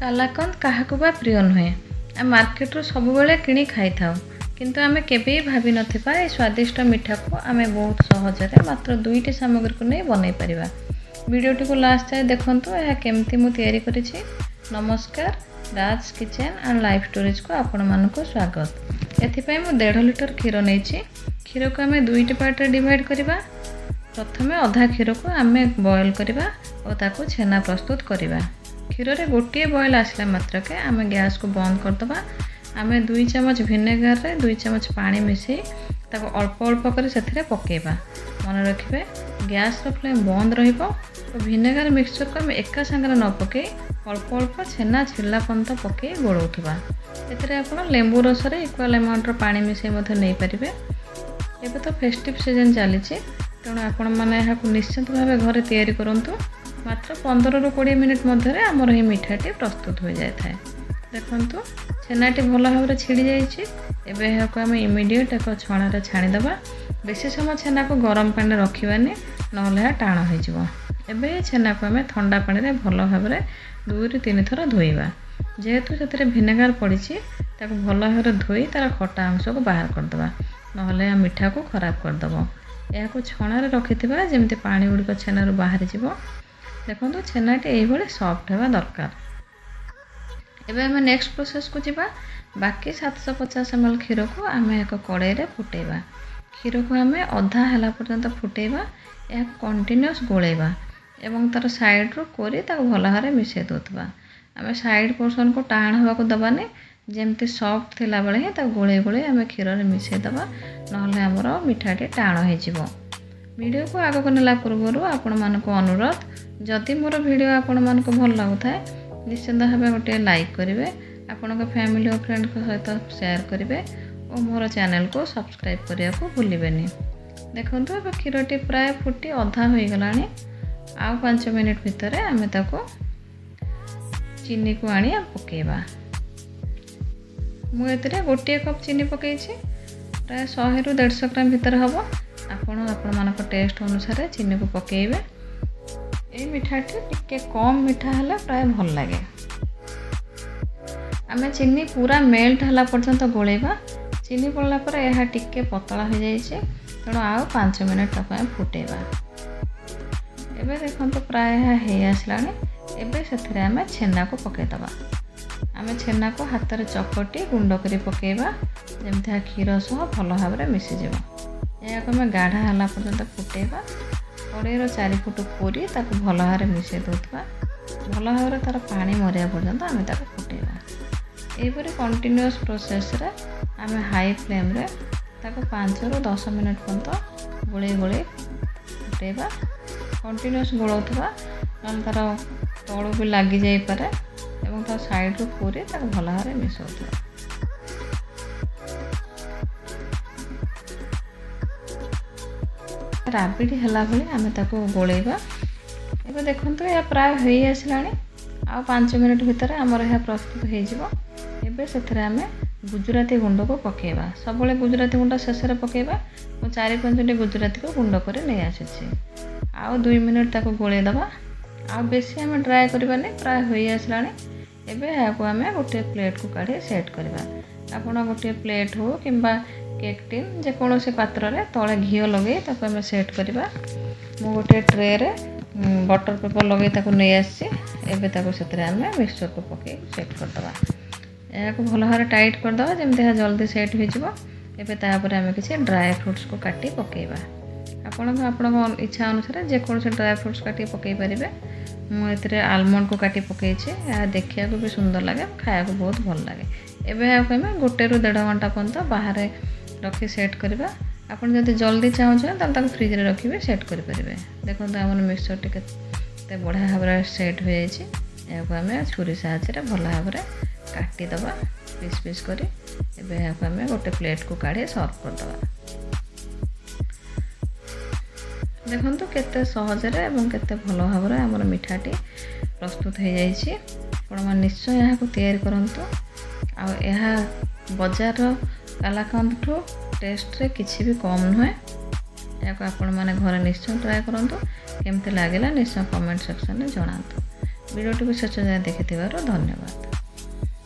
କାଲାକନ୍ଦ କାହାକୁ ବା ପ୍ରିୟ ନୁହେଁ। ଆମେ ମାର୍କେଟରୁ ସବୁବେଳେ କିଣି ଖାଇଥାଉ, କିନ୍ତୁ ଆମେ କେବେ ବି ଭାବିନଥିବା ଏହି ସ୍ୱାଦିଷ୍ଟ ମିଠାକୁ ଆମେ ବହୁତ ସହଜରେ ମାତ୍ର ଦୁଇଟି ସାମଗ୍ରୀକୁ ନେଇ ବନେଇ ପାରିବା। ଭିଡ଼ିଓଟିକୁ ଲାଷ୍ଟ ଯାଏ ଦେଖନ୍ତୁ, ଏହା କେମିତି ମୁଁ ତିଆରି କରିଛି। ନମସ୍କାର, ରାଜ କିଚେନ୍ ଆଣ୍ଡ ଲାଇଫ୍ ଷ୍ଟୋରିଜକୁ ଆପଣମାନଙ୍କୁ ସ୍ୱାଗତ। ଏଥିପାଇଁ ମୁଁ 1.5 ଲିଟର କ୍ଷୀର ନେଇଛି। କ୍ଷୀରକୁ ଆମେ ଦୁଇଟି ପାର୍ଟରେ ଡିଭାଇଡ଼ କରିବା। ପ୍ରଥମେ ଅଧା କ୍ଷୀରକୁ ଆମେ ବଏଲ୍ କରିବା ଓ ତାକୁ ଛେନା ପ୍ରସ୍ତୁତ କରିବା। କ୍ଷୀରରେ ଗୋଟିଏ ବଏଲ୍ ଆସିଲା ମାତ୍ରକେ ଆମେ ଗ୍ୟାସ୍କୁ ବନ୍ଦ କରିଦେବା। ଆମେ 2 ଚାମଚ ଭିନେଗାରରେ 2 ଚାମଚ ପାଣି ମିଶାଇ ତାକୁ ଅଳ୍ପ ଅଳ୍ପ କରି ସେଥିରେ ପକାଇବା। ମନେ ରଖିବେ, ଗ୍ୟାସ୍ର ଫ୍ଲେମ୍ ବନ୍ଦ ରହିବ ଓ ଭିନେଗାର ମିକ୍ସଚରକୁ ଆମେ ଏକା ସାଙ୍ଗରେ ନ ପକାଇ ଅଳ୍ପ ଅଳ୍ପ ଛେନା ଛିଡ଼ିଲା ପର୍ଯ୍ୟନ୍ତ ପକାଇ ଗୋଳାଉଥିବା। ଏଥିରେ ଆପଣ ଲେମ୍ବୁ ରସରେ ଇକ୍ୱାଲ୍ ଆମାଉଣ୍ଟର ପାଣି ମିଶାଇ ମଧ୍ୟ ନେଇପାରିବେ। ଏବେ ତ ଫେଷ୍ଟିଭ୍ ସିଜନ୍ ଚାଲିଛି, ତେଣୁ ଆପଣମାନେ ଏହାକୁ ନିଶ୍ଚିତ ଭାବେ ଘରେ ତିଆରି କରନ୍ତୁ। ମାତ୍ର 15ରୁ 20 ମିନିଟ୍ ମଧ୍ୟରେ ଆମର ଏହି ମିଠାଟି ପ୍ରସ୍ତୁତ ହୋଇଯାଇଥାଏ। ଦେଖନ୍ତୁ, ଛେନାଟି ଭଲ ଭାବରେ ଛିଡ଼ି ଯାଇଛି। ଏବେ ଏହାକୁ ଆମେ ଇମିଡ଼ିଏଟ୍ ଏକ ଛଣାରେ ଛାଣିଦେବା। ବେଶୀ ସମୟ ଛେନାକୁ ଗରମ ପାଣିରେ ରଖିବାନି, ନହେଲେ ଏହା ଟାଣ ହୋଇଯିବ। ଏବେ ଏହି ଛେନାକୁ ଆମେ ଥଣ୍ଡା ପାଣିରେ ଭଲ ଭାବରେ 2ରୁ 3 ଥର ଧୋଇବା। ଯେହେତୁ ସେଥିରେ ଭିନେଗାର ପଡ଼ିଛି, ତାକୁ ଭଲ ଭାବରେ ଧୋଇ ତା'ର ଖଟା ଅଂଶକୁ ବାହାର କରିଦେବା, ନହେଲେ ଏହା ମିଠାକୁ ଖରାପ କରିଦେବ। ଏହାକୁ ଛଣାରେ ରଖିଥିବା, ଯେମିତି ପାଣି ଗୁଡ଼ିକ ଛେନାରୁ ବାହାରିଯିବ। ଦେଖନ୍ତୁ, ଛେନାଟି ଏଇଭଳି ସଫ୍ଟ ହେବା ଦରକାର। ଏବେ ଆମେ ନେକ୍ସଟ ପ୍ରୋସେସ୍କୁ ଯିବା। ବାକି 750 ଏମ୍ ଏଲ୍ କ୍ଷୀରକୁ ଆମେ ଏକ କଡ଼େଇରେ ଫୁଟେଇବା। କ୍ଷୀରକୁ ଆମେ ଅଧା ହେଲା ପର୍ଯ୍ୟନ୍ତ ଫୁଟେଇବା। ଏହାକୁ କଣ୍ଟିନ୍ୟୁଅସ୍ ଗୋଳେଇବା ଏବଂ ତା'ର ସାଇଡ଼ରୁ କୋରି ତାକୁ ଭଲ ଭାବରେ ମିଶାଇ ଦେଉଥିବା। ଆମେ ସାଇଡ଼୍ ପୋର୍ସନ୍କୁ ଟାଣ ହେବାକୁ ଦେବାନି, ଯେମିତି ସଫ୍ଟ ଥିଲାବେଳେ ହିଁ ତାକୁ ଗୋଳେଇ ଗୋଳେଇ ଆମେ କ୍ଷୀରରେ ମିଶାଇ ଦେବା, ନହେଲେ ଆମର ମିଠାଟି ଟାଣ ହେଇଯିବ। ଭିଡ଼ିଓକୁ ଆଗକୁ ନେଲା ପୂର୍ବରୁ ଆପଣମାନଙ୍କୁ ଅନୁରୋଧ, ଯଦି ମୋର ଭିଡ଼ିଓ ଆପଣମାନଙ୍କୁ ଭଲ ଲାଗୁଥାଏ, ନିଶ୍ଚିନ୍ତ ଭାବେ ଗୋଟିଏ ଲାଇକ୍ କରିବେ, ଆପଣଙ୍କ ଫ୍ୟାମିଲି ଓ ଫ୍ରେଣ୍ଡଙ୍କ ସହିତ ସେୟାର କରିବେ ଓ ମୋର ଚ୍ୟାନେଲକୁ ସବସ୍କ୍ରାଇବ୍ କରିବାକୁ ଭୁଲିବେନି। ଦେଖନ୍ତୁ, ଏବେ କ୍ଷୀରଟି ପ୍ରାୟ ଫୁଟି ଅଧା ହୋଇଗଲାଣି। ଆଉ 5 ମିନିଟ୍ ଭିତରେ ଆମେ ତାକୁ ଚିନିକୁ ଆଣି ପକାଇବା। ମୁଁ ଏଥିରେ ଗୋଟିଏ କପ୍ ଚିନି ପକାଇଛି, ପ୍ରାୟ 100ରୁ 150 ଗ୍ରାମ ଭିତରେ ହେବ। ଆପଣ ଆପଣମାନଙ୍କ ଟେଷ୍ଟ ଅନୁସାରେ ଚିନିକୁ ପକାଇବେ। ଏଇ ମିଠାଟି ଟିକେ କମ୍ ମିଠା ହେଲେ ପ୍ରାୟ ଭଲ ଲାଗେ। ଆମେ ଚିନି ପୁରା ମେଲ୍ଟ ହେଲା ପର୍ଯ୍ୟନ୍ତ ଗୋଳେଇବା। ଚିନି ପଡ଼ିଲା ପରେ ଏହା ଟିକେ ପତଳା ହୋଇଯାଇଛି, ତେଣୁ ଆଉ 5 ମିନିଟ୍ ତାକୁ ଆମେ ଫୁଟେଇବା। ଏବେ ଦେଖନ୍ତୁ, ପ୍ରାୟ ଏହା ହେଇ ଆସିଲାଣି। ଏବେ ସେଥିରେ ଆମେ ଛେନାକୁ ପକାଇଦେବା। ଆମେ ଛେନାକୁ ହାତରେ ଚକଟି ଗୁଣ୍ଡ କରି ପକାଇବା, ଯେମିତି ଏହା କ୍ଷୀର ସହ ଭଲ ଭାବରେ ମିଶିଯିବ। ଏହାକୁ ଆମେ ଗାଢ଼ା ହେଲା ପର୍ଯ୍ୟନ୍ତ ଫୁଟେଇବା। କଡ଼େଇର ଚାରିଫୁଟ କୋରି ତାକୁ ଭଲ ଭାବରେ ମିଶାଇ ଦେଉଥିବା। ଭଲ ଭାବରେ ତା'ର ପାଣି ମରିବା ପର୍ଯ୍ୟନ୍ତ ଆମେ ତାକୁ ଫୁଟେଇବା। ଏହିପରି କଣ୍ଟିନ୍ୟୁଅସ୍ ପ୍ରୋସେସ୍ରେ ଆମେ ହାଇ ଫ୍ଲେମ୍ରେ ତାକୁ 5ରୁ 10 ମିନିଟ୍ ପର୍ଯ୍ୟନ୍ତ ଗୋଳେଇ ଗୋଳେଇ ଫୁଟେଇବା। କଣ୍ଟିନ୍ୟୁଅସ୍ ଗୋଳଉଥିବା, ନହେଲେ ତା'ର ତଳୁ ବି ଲାଗିଯାଇପାରେ, ଏବଂ ତା ସାଇଡ଼ରୁ କୋରି ତାକୁ ଭଲ ଭାବରେ ମିଶାଉଥିବା। ରାବିଡ଼ି ହେଲା ଭଳି ଆମେ ତାକୁ ଗୋଳେଇବା। ଏବେ ଦେଖନ୍ତୁ, ଏହା ପ୍ରାୟ ହେଇ ଆସିଲାଣି। ଆଉ 5 ମିନିଟ୍ ଭିତରେ ଆମର ଏହା ପ୍ରସ୍ତୁତ ହେଇଯିବ। ଏବେ ସେଥିରେ ଆମେ ଗୁଜୁରାତି ଗୁଣ୍ଡକୁ ପକାଇବା। ସବୁବେଳେ ଗୁଜୁରାତି ଗୁଣ୍ଡ ଶେଷରେ ପକାଇବା। ମୁଁ 4 5ଟି ଗୁଜୁରାତିକୁ ଗୁଣ୍ଡ କରି ନେଇ ଆସିଛି। ଆଉ 2 ମିନିଟ୍ ତାକୁ ଗୋଳେଇ ଦେବା। ଆଉ ବେଶୀ ଆମେ ଡ୍ରାଏ କରିବାନି, ପ୍ରାୟ ହୋଇ ଆସିଲାଣି। ଏବେ ଏହାକୁ ଆମେ ଗୋଟିଏ ପ୍ଲେଟ୍କୁ କାଢ଼ି ସେଟ୍ କରିବା। ଆପଣ ଗୋଟିଏ ପ୍ଲେଟ୍ ହେଉ କିମ୍ବା କେକ୍ ଟିନ୍, ଯେକୌଣସି ପାତ୍ରରେ ତଳେ ଘିଅ ଲଗାଇ ତାକୁ ଆମେ ସେଟ୍ କରିବା। ମୁଁ ଗୋଟିଏ ଟ୍ରେରେ ବଟର୍ ପେପର୍ ଲଗାଇ ତାକୁ ନେଇ ଆସିଛି। ଏବେ ତାକୁ ସେଥିରେ ଆମେ ମିକ୍ସଚର୍କୁ ପକାଇ ସେଟ୍ କରିଦେବା। ଏହାକୁ ଭଲ ଭାବରେ ଟାଇଟ୍ କରିଦେବା, ଯେମିତି ଏହା ଜଲ୍ଦି ସେଟ୍ ହୋଇଯିବ। ଏବେ ତାପରେ ଆମେ କିଛି ଡ୍ରାଏ ଫ୍ରୁଟ୍ସକୁ କାଟି ପକାଇବା। ଆପଣ ଆପଣଙ୍କ ଇଚ୍ଛା ଅନୁସାରେ ଯେକୌଣସି ଡ୍ରାଏ ଫ୍ରୁଟ୍ସ କାଟି ପକାଇ ପାରିବେ। ମୁଁ ଏଥିରେ ଆଲମଣ୍ଡକୁ କାଟି ପକାଇଛି। ଏହା ଦେଖିବାକୁ ବି ସୁନ୍ଦର ଲାଗେ, ଖାଇବାକୁ ବହୁତ ଭଲ ଲାଗେ। ଏବେ ଏହାକୁ ଆମେ 1ରୁ 1.5 ଘଣ୍ଟା ପର୍ଯ୍ୟନ୍ତ ବାହାରେ ରଖି ସେଟ୍ କରିବା। ଆପଣ ଯଦି ଜଲ୍ଦି ଚାହୁଁଛନ୍ତି, ତାହେଲେ ତାକୁ ଫ୍ରିଜ୍ରେ ରଖି ବି ସେଟ୍ କରିପାରିବେ। ଦେଖନ୍ତୁ, ଆମର ମିକ୍ସଚର୍ଟି କେତେ ବଢ଼ିଆ ଭାବରେ ସେଟ୍ ହୋଇଯାଇଛି। ଏହାକୁ ଆମେ ଛୁରୀ ସାହାଯ୍ୟରେ ଭଲ ଭାବରେ କାଟିଦେବା ପିସ୍ ପିସ୍ କରି। ଏବେ ଏହାକୁ ଆମେ ଗୋଟେ ପ୍ଲେଟ୍କୁ କାଢ଼ି ସର୍ଭ କରିଦେବା। ଦେଖନ୍ତୁ, କେତେ ସହଜରେ ଏବଂ କେତେ ଭଲ ଭାବରେ ଆମର ମିଠାଟି ପ୍ରସ୍ତୁତ ହୋଇଯାଇଛି। ଆପଣମାନେ ନିଶ୍ଚୟ ଏହାକୁ ତିଆରି କରନ୍ତୁ, ଆଉ ଏହା ବଜାରର କାଲାକନ୍ଦଠୁ ଟେଷ୍ଟରେ କିଛି ବି କମ୍ ନୁହେଁ। ଏହାକୁ ଆପଣମାନେ ଘରେ ନିଶ୍ଚୟ ଟ୍ରାଏ କରନ୍ତୁ। କେମିତି ଲାଗିଲା ନିଶ୍ଚୟ କମେଣ୍ଟ ସେକ୍ସନରେ ଜଣାନ୍ତୁ। ଭିଡ଼ିଓଟିକୁ ଶେଷ ଯାଏଁ ଦେଖିଥିବାରୁ ଧନ୍ୟବାଦ।